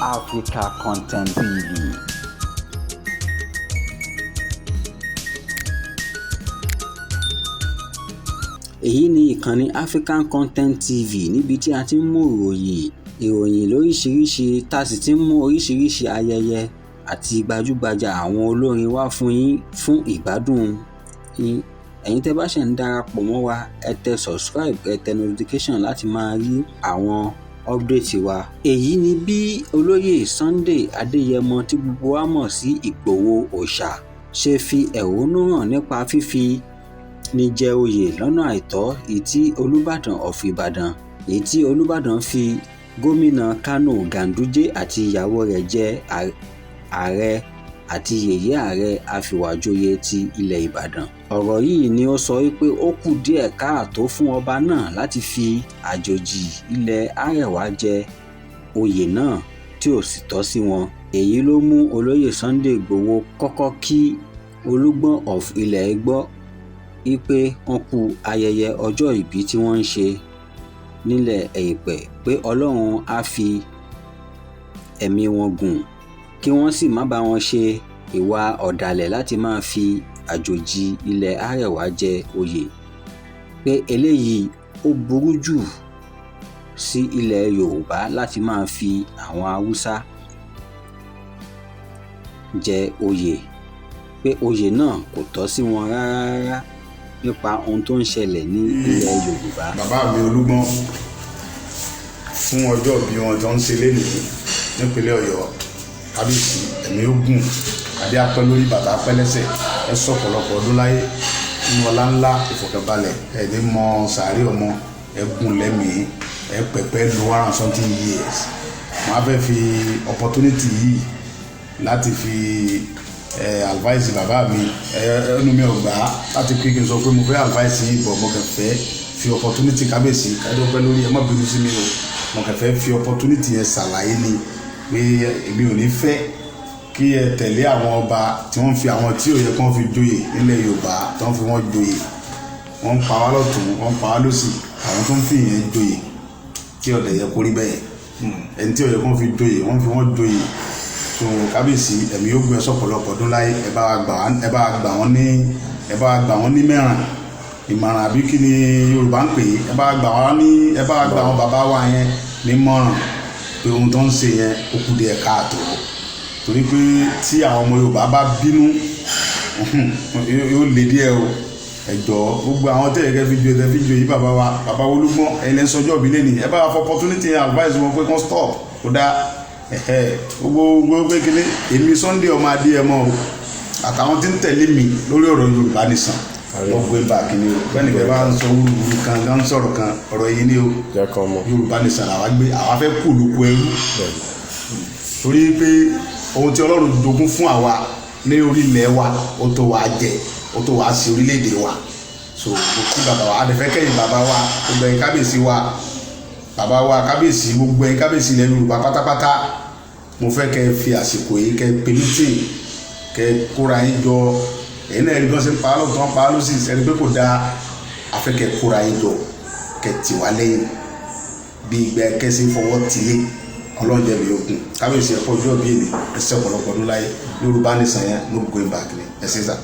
Africa Content TV. Èyí ni ìkànnì African Content TV, níbi tí a ti ń mú ìròyìn ìròyìn lóríṣiríṣi, tá a sì ti ń mú oríṣiríṣi ayẹyẹ àti gbajúgbajà àwọn olórin wá fún yín fún ìgbádùn yín. Ẹ̀yin tẹ́ bá ṣẹ̀ ń darapọ̀ mọ́ wa, ẹ tẹ subscribe, ẹ tẹ notification láti máa rí àwọn update wa. Èyí ni bí olóyè Sunday Adéyẹmọ, tí gbogbo wa mọ̀ sí Ìgbòho Òòṣà, ṣe fi ẹ̀hónú hàn nípa fífi ní jẹ oyè lọ́nà àìtọ́ èyí tí Olúbàdàn of Ìbàdàn, èyí tí Olúbàdàn fi gómìnà Kánò Ganduje àti ìyàwó rẹ̀ jẹ ààrẹ àti yèyé ààrẹ àfìwàjoyè ti ilẹ̀ Ìbàdàn. Ọ̀rọ̀ yìí ni ó sọ wípé ó kù díẹ̀ káàtó fún ọba náà láti fi àjòjì ilẹ̀ Árẹ̀wá jẹ oyè náà tí ò sì tọ́ sí wọn. Èyí ló mú olóyè Sunday Ìgbòho kọ́kọ́ kí Olúgbọ́n of ilẹ̀ Ìgbò wípé wọ́n kú ayẹyẹ ọjọ́ ìbí tí wọ́n ń ṣe nílẹ̀ èèpẹ̀, pé Ọlọ́run á fi ẹ̀mí wọn gùn, kí wọ́n sì má bá wọn ṣe ìwà ọ̀dàlẹ̀ láti máa fi àjòjì ilẹ̀ Árẹ̀wá jẹ oyè, pé eléyìí ó burú jù sí ilẹ̀ Yorùbá láti máa fi àwọn Haúsá jẹ oyè, pé oyè náà kò tọ́ sí wọn rárá rárá nípa ohun tó ń ṣẹlẹ̀ ní ilẹ̀ Yorùbá. Bàbá mi Olúgbọ́n, fún ọjọ́ ìbí wọn tó ń ṣe lénìí nípínlẹ̀ Ọ̀yọ́, kábíyèsí, ẹ̀mí ó gùn, adé apẹ́ lórí, bàtà apẹ́ lẹ́sẹ̀, ẹ sọ ọ̀pọ̀lọpọ̀ ọdún láyé nínú ọlá ńlá, ìfọ̀kànbalẹ̀, ẹ̀ ní mọ sàárè ọmọ, ẹ gùn lẹ́mìí, ẹ pẹ̀pẹ́ lo 1 and something years. Wọ́n á fẹ́ fi opportunity yìí láti fi advice bàbá mi. Ẹnu mi ò gbà á láti pé kí n sọ pé mo fẹ́ advice yìí bọ̀, mo kàn fẹ́ fi opportunity, kábíyèsí, kádọ́pẹ́ lórí, ẹ má bínú sí mi o, mo kàn fẹ́ fi opportunity yẹn ṣàlàyé ni pé èmi ò ní fẹ́ kí ẹ tẹ̀lé àwọn ọba tí wọ́n fi àwọn tí ò yẹ kí wọ́n fi joyè nílẹ̀ Yorùbá, tí wọ́n fi wọ́n joyè. Wọ́n ń pa wá lọ́tún, wọ́n ń pa wá lọ́sì, àwọn tó ń fi ìyẹn joyè tí ọ̀dẹ̀ yẹ kó rí bẹ́ẹ̀. Ẹni tí ò yẹ kí wọ́n fi joyè, wọ́n fi wọ́n joyè. So kábíyèsí, ẹ̀mí yóò gbé sọ̀pọ̀lọpọ̀ ọdún láyé. Ẹ bá wa gbà wọ́n ní mẹ́ràn ìmọ̀ràn, àbí kí ni Yorùbá ń pè é? Ẹ bá wa gbà wọ́n, bàbá wa yẹn ní mọ̀ràn pé ohun tó ń ṣe yẹn, ó kù díẹ̀ káàtó, torí pé tí àwọn ọmọ Yorùbá bá bínú, yóò lé díẹ̀ o. Ẹ jọ̀ọ́, gbogbo àwọn tẹ̀yẹ kẹ́ fi joyè, tẹ́ fi joyè yìí, bàbá wa, bàbá Olúgbọ́n, ẹ̀yin lẹ́ ń sọjọ́ ìbílẹ̀ ni, ẹ bá wa fọ opportunity advice wọn pé kán stop, kó dáa. Gbogbo gbogbo pé kíní, èmi Sunday ọmọ Adéyẹmọ o, àtàwọn tí ń tẹ̀lé mi lórí ọ̀rọ̀ Yorùbá nìsan, wọ́n gbé bá kíní o. Bẹ́ẹ̀ ni kẹ́ bá ń sọ wúruwúru kan kan ń sọ̀rọ̀ kan, ọ̀rọ̀ yìí ni o. Yorùbá nìsan làwa gbé, àwa fẹ́ kú olùkú ẹrú, torí pé ohun tí Ọlọ́run jogún fún àwa ní orílẹ̀ wa, ó tó wa jẹ, ó tó wa sí orílẹ̀-èdè wa. So mo kí bàbá wa, adẹ̀fẹ́ kẹ́yìn bàbá wa, gbogbo ẹ̀yin kábíyèsí wa, bàbá wa kábíyèsí, gbogbo ẹ̀yin kábíyèsí ilẹ̀ Yorùbá pátápátá, mo fẹ́ kẹ́ fi àsìkò yìí kẹ́ pe meeting, kẹ́ kóra yín jọ. Ẹ̀yin náà rí bí wọ́n ṣe ń pa á lọ́tọ̀, pa á lọ́sì, ẹni pé kò dáa. Afẹ́ kẹ́ kóra yín jọ, kẹ́ tì wá lẹ́yìn bí ìgbẹ́ kẹ́sì fọwọ́ tìlé. Ọlọ́run jẹ́ mi ogun. Kábíyèsí, ẹ̀kọ́ ọjọ́ bíi èmi, ẹsẹ̀ ọ̀pọ̀lọpọ̀ ọdún láyé. Yorùbá nìsan yẹn, no going back ni. Ẹ ṣe sá.